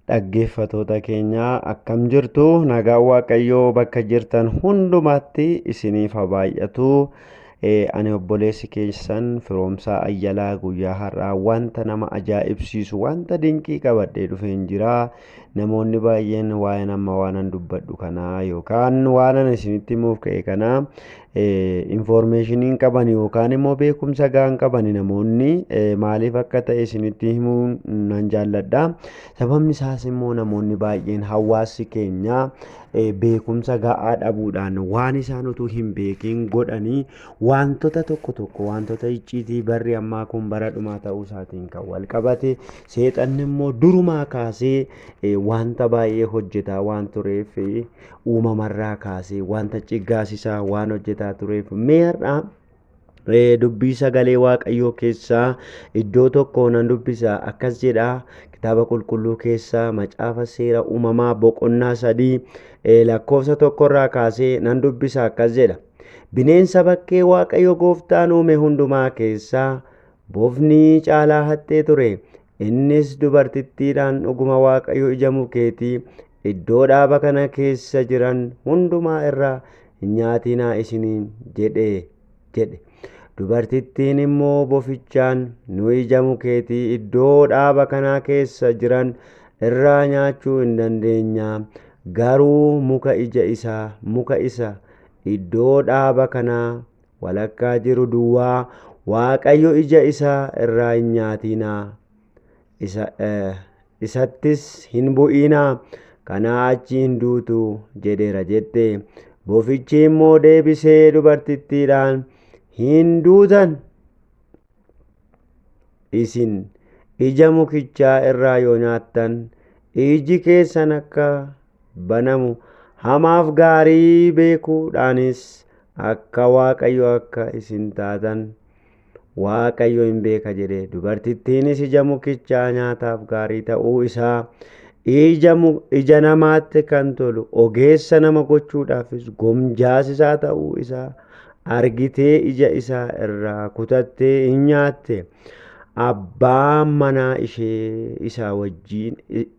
Dhaggeeffatoota keenyaa akkam jirtu? Nagaan Waaqayyoo bakka jirtan hundumaatti isiniif haa baay'atu. Ani obboleessi keessan Firoomsaa Ayyalaa guyyaa har'aa wanta nama ajaa'ibsiisu, wanta dinqii qabadhee dhufeen jira. Namoonni baay'een waa'een amma waanan dubbadhu kanaa yookaan waanan isinitti himuuf ka'e kanaa infoormeeshiniin qaban yookaan immoo beekumsa gahaan qaban namoonni maaliif akka ta'e isinitti himuu nan jaalladha. Sababni isaas immoo namoonni baay'een hawaasni keenya beekumsa ga'aa dhabuudhaan waan isaan utuu hin beekiin godhanii wantoota tokko tokko, wantoota icciitii barri ammaa kun bara dhumaa ta'uu isaatiin kan wal qabate, seexanni immoo durumaa kaasee wanta baay'ee hojjetaa waan tureef, uumamarraa kaasee wanta ciggaasisaa waan hojjetaa tureef, mee har'a dubbii sagalee Waaqayyoo keessaa iddoo tokko nan dubbisa. Akkas jedha: kitaaba qulqulluu keessaa macaafa Seera Uumamaa boqonnaa 3 lakkoofsa 1rraa kaasee nan dubbisa. Akkas jedha: "Bineensa bakkee Waaqayyo gooftaan uume hundumaa keessaa bofni caalaa haxxee ture. Innis dubartittiidhaan, 'Dhuguma Waaqayyo ija mukeetii iddoo dhaaba kana keessa jiran hundumaa irraa hin nyaatinaa isiniin jedhe?' jedhe. Dubartittiin immoo bofichaan, 'Nu ija mukeetii iddoo dhaaba kanaa keessa jiran irraa nyaachuu hin dandeenya. Garuu muka ija isaa muka isa iddoo dhaaba kanaa walakkaa jiru duwwaa Waaqayyo ija isaa irraa hin nyaatinaa, isa isattis hin bu'inaa, kanaa achi hin duutu jedheera' jette. Bofichi immoo deebisee dubartittiidhaan, 'Hin duutan. Isin ija mukichaa irraa yoo nyaattan iji keessan akka banamu, hamaaf gaarii beekuudhaanis akka Waaqayyo akka isin taatan Waaqayyo hin beeka' jedhe. Dubartittiinis ija mukichaa nyaataaf gaarii ta'uu isaa, ija namaatti kan tolu, ogeessa nama gochuudhaafis gomjaasisaa ta'uu isaa argitee ija isaa irraa kutattee hin nyaatte. Abbaan manaa ishee isa wajjin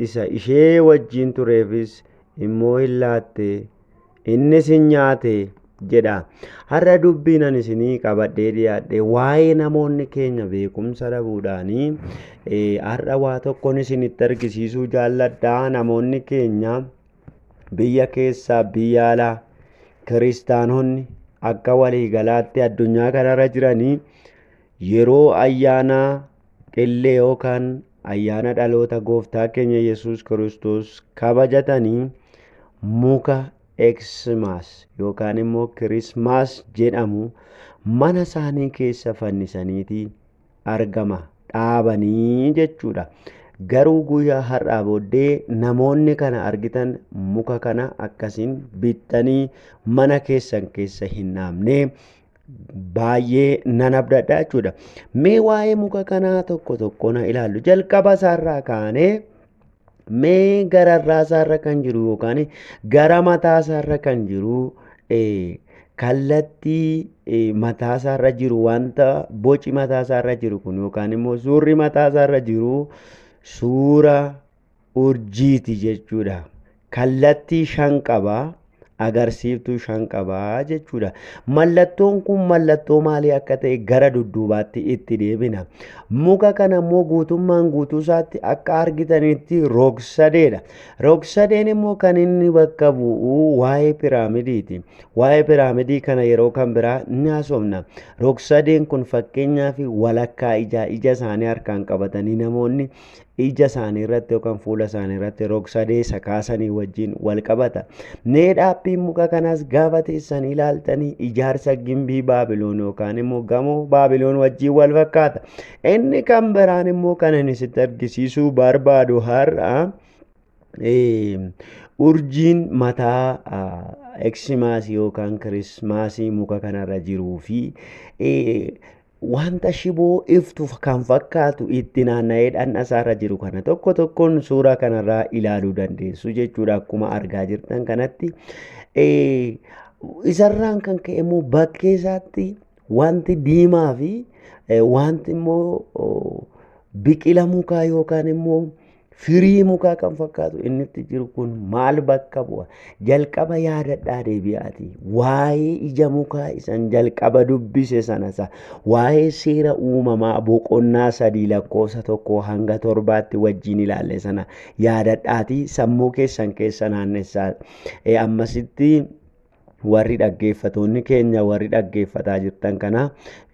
isa ishee wajjin tureefis immoo hin laatte, innis hin nyaate" jedha. Har'a dubbiin ani isinii qabadhee dhiyaadhe waa'ee namoonni keenya beekumsa dhabuudhaanii har'a waa tokkoon isinitti argisiisuu jaalladha. Namoonni keenya biyya keessaa biyya alaa, kiristaanonni akka waliigalaatti addunyaa kanarra jiranii, yeroo ayyaana qillee yookaan ayyaana dhaloota gooftaa keenya Yesuus Kiristoos kabajatanii muka Xmas yookaan immoo Kirismaas jedhamu mana isaanii keessa fannisaniiti argama, dhaabanii jechuudha. Garuu guyyaa har'aa booddee namoonni kana argitan muka kana akkasiin bittanii mana keessan keessa hin dhaabne baay'ee nan abdadha jechuudha. Mee waa'ee muka kanaa tokko tokko na ilaallu. Jalqaba isaarraa kaanee mee gararraa isaarra kan jiru yookaan gara mataa isaarra kan jiru, kallattii mataa isaarra jiru, wanta boci mataa isaarra jiru kun yookaan immoo suurri mataa isaarra jiru suura urjiiti jechuudha. Kallattii shan qaba. Agarsiiftuu shan qabaa jechuudha. Mallattoon kun mallattoo maalii akka ta'e gara dudduubaatti itti deebina. Muka kana immoo guutummaan guutuu isaatti akka argitanitti rog-sadeedha. Rog-sadeen immoo kan inni bakka bu'u waa'ee piraamidiiti. Waa'ee piraamidii kana yeroo kan biraa ni haasofna. Rog-sadeen kun fakkeenyaaf walakkaa ijaa, ija isaanii harkaan qabatanii namoonni ija isaanii irratti yookaan fuula isaanii irratti rog-sadee isa kaasanii wajjin wal qabata. Mee dhaabbiin muka kanaas gaafa teessan ilaaltanii ijaarsa gimbii Baabiloon yookaan immoo gamoo Baabiloon wajjin wal fakkaata. Inni kan biraan immoo kan inni sitti argisiisuu barbaadu har'a urjiin mataa Xmas yookaan Kirismaasii muka kanarra jiruu fi wanta shiboo iftu kan fakkaatu itti naanna'ee dhaqna isaarra jiru kana tokko tokkoon suuraa kanarraa ilaaluu dandeessu jechuudha. Akkuma argaa jirtan kanatti isarraan kan ka'e immoo bakkee isaatti wanti diimaa fi wanti immoo biqila mukaa yookaan immoo Firii mukaa kan fakkaatu inni itti jiru kun maal bakka bu'a? Jalqaba yaadadhaa deebi'aati. Waa'ee ija mukaa isan jalqaba dubbise sana isa waa'ee seera uumamaa boqonnaa 3 lakkoofsa 1 hanga 7tti wajjin ilaalle sana yaadadhaati sammuu keessan keessa naannessaa. Ammasitti warri dhaggeeffatoonni keenya warri dhaggeeffataa jirtan kana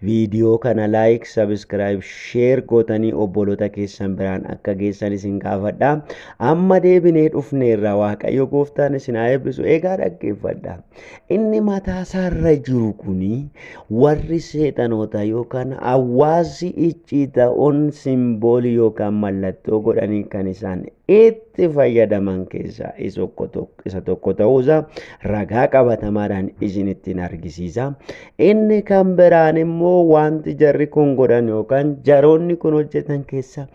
viidiyoo kana laayik, sabiskiraayib, sheer gootanii obboloota keessan biraan akka geessan isin gaafadha. Amma deebinee dhufneerra. Waaqayyo gooftaan isin haa eebbisu. Egaa dhaggeeffadha. Inni mataa isaarra jiru kuni warri seexanoota yookaan hawaasi icciita'oon simboolii yookaan mallattoo godhanii kan isaan itti fayyadaman keessaa isa tokko ta'uusaa ragaa qabatamaadhaan isinittiin argisiisa. Inni kan biraan immoo wanti jarri kun godhan yookaan jaroonni kun hojjetan keessa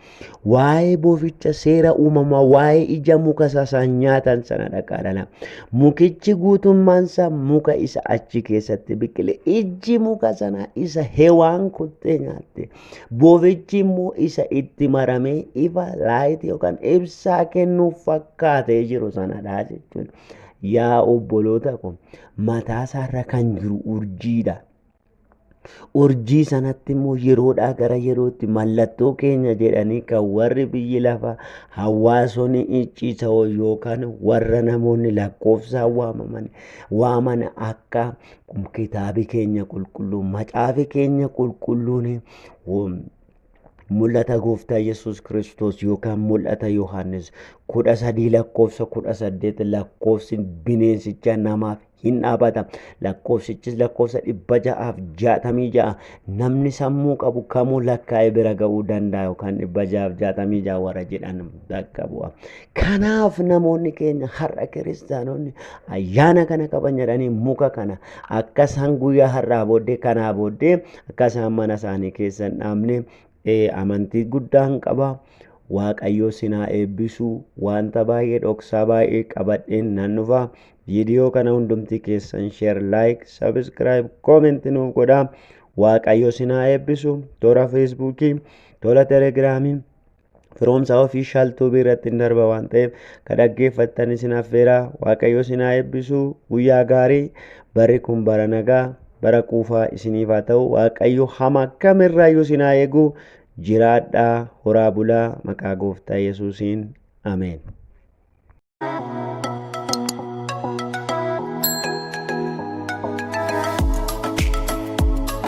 waa'ee boficha seera uumamaa waa'ee ija muka isaan nyaatan sana dhaqaa ilaalaa. Mukichi guutummaan isaa muka isa achi keessatti biqile. Ijji muka sanaa isa hewaan kuttee nyaatte. Bofichi immoo isa itti maramee ifa laayitii yookaan ibsaa kennuuf fakkaatee jiru sanadha jechuudha. Yaa obboloota ko, mataa isaarra kan jiru urjiidha. Urjii sanatti immoo yeroodhaa gara yerootti mallattoo keenya jedhanii kan warri biyyi lafaa hawaasonni icciitawoo yookaan warra namoonni lakkoofsaan waamaman waaman akka kitaabi keenya qulqulluun macaafi keenya qulqulluun mul'ata gooftaa Yesuus Kiristoos yookaan mul'ata Yohaannis 13 lakkoofsa 18 lakkoofsi bineensichaa namaaf hin dhaabata. Lakkoofsichis lakkoofsa 666 namni sammuu qabu kamuu lakkaa'ee bira ga'uu danda'a yookaan 666 warra jedhan bakka bu'a. Kanaaf namoonni keenya har'a kiristaanonni ayyaana kana qaban jedhanii muka kana akka isaan guyyaa har'aa booddee kanaa booddee akka isaan mana isaanii keessa hin dhaabne amantii guddaan qaba. Waaqayyo sinaa eebbisu. Wanta baay'ee dhoksaa baay'ee qabadheen nan dhufa. Viidiyoo kana hundumti keessan share, like, subscribe, comment nuuf godhaa. Waaqayyo sinaa eebbisu. Toora Feesbuukii, toora Telegiraamii, Firoomsaa Official Tuubii irratti hin darba waan ta'eef kan dhaggeeffattan isin affeera. Waaqayyo sinaa eebbisu. Guyyaa gaarii. Barri kun bara nagaa, bara quufaa isiniif haa ta'u. Waaqayyo hama kamirraayyuu sinaa eegu. Jiraadhaa, horaa bulaa, maqaa gooftaa Yesuusiin. Ameen.